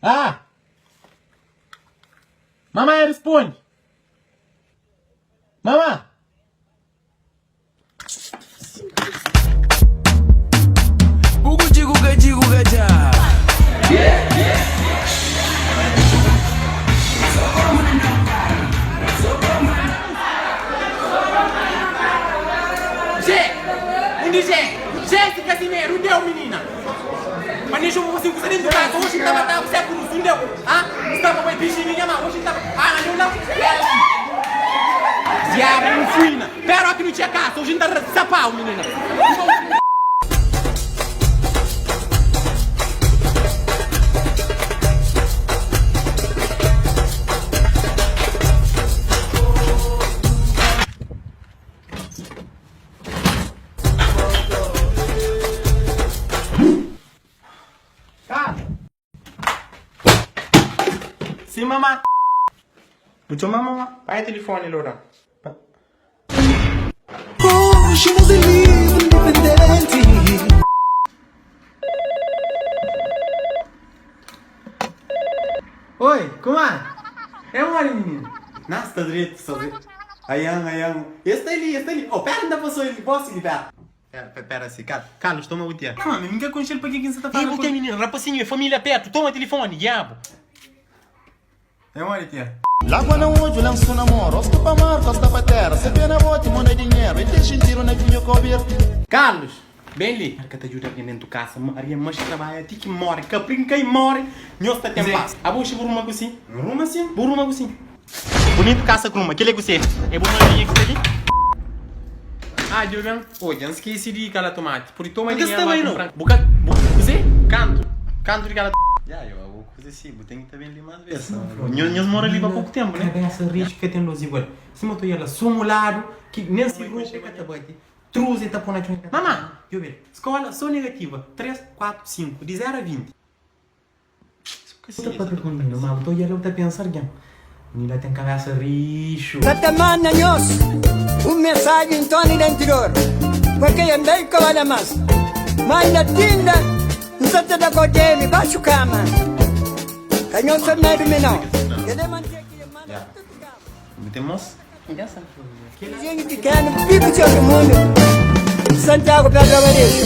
Ah! Mamãe responde. Mamã! Jé! Undi Jé? Jé si Casimiro, undeu minina? Pa nem xoma você kusa dentro casa, hoje tava tava você cruz, undeu? Ah? Estava bai bichinho minha mãe, hoje tava. Ah, não lá. Diabo, não fui na. Pero que não tinha casa, hoje tá sapau, menina. Sim, mamá. Bu txoma mamá. Pai telefone, Loura. Hoje nos é livre, independente. Oi, como é? É mole, menino. Não, está direito, só direito. Aian, aian. Esse tá ali, esse tá ali. Oh, pera, ainda passou ele. Posso ir, pera. Pera, pera, pera assim. Carlos, Carlos, toma o teu. Não, mano, nunca conheci ele para que você tá falando. Ei, menino, rapacinho, é família perto. Toma telefone, diabo. É mole, tia. Lágua na odju, lensu na mon Rostu pa mar, kosta pa tera Se pé na boti, mon na dinheru E ten xintidu na vinhu kobertu Carlos, bem li. Ka ta djuda algen dentu kasa, Maria mas trabalha ti ki more, kaprinka i more, nhos ta ten pas. Abo xi bu ruma ku si? N ruma sin. Bu ruma ku si? Bunitu kasa ku ruma, kila ku si? É bu marinha ki sta li? Ah, djo ben. Odja, N skesi di kala tomati. Pudi toma dinheru ba kumpra. Bu ka, bu, kuze? Kantu? Kantu di kala. Ya, yo, abo kuze si, bu ten ki ta ben li mas bes. Nhos mora li pa poku tempu, ne? Kabesa rixu ka ten dos igual. Sima ta odja la, sumuladu, ki nen si ropa e ka ta bati. Trus e ta pô na txon. Mama, djobe, skola so negativa, 3, 4, 5, di 0 a 20. Bu ta papia ku mininu, ma bu ta odja-l bu ta pensa algen. Mininu la ten kabesa rixu. Sa ta manda nhos un mensaji Ntoni da intirior pa ke N bai ka bala mas Ma inda tinda N sa ta da kodemi baxu kama Ka nhos ten medu mi nau Kele mante ki N manda pa tudu kama Bu ten mos? Vizinhu pikenu piku txeu di mundu Santiagu Pedra Badeju.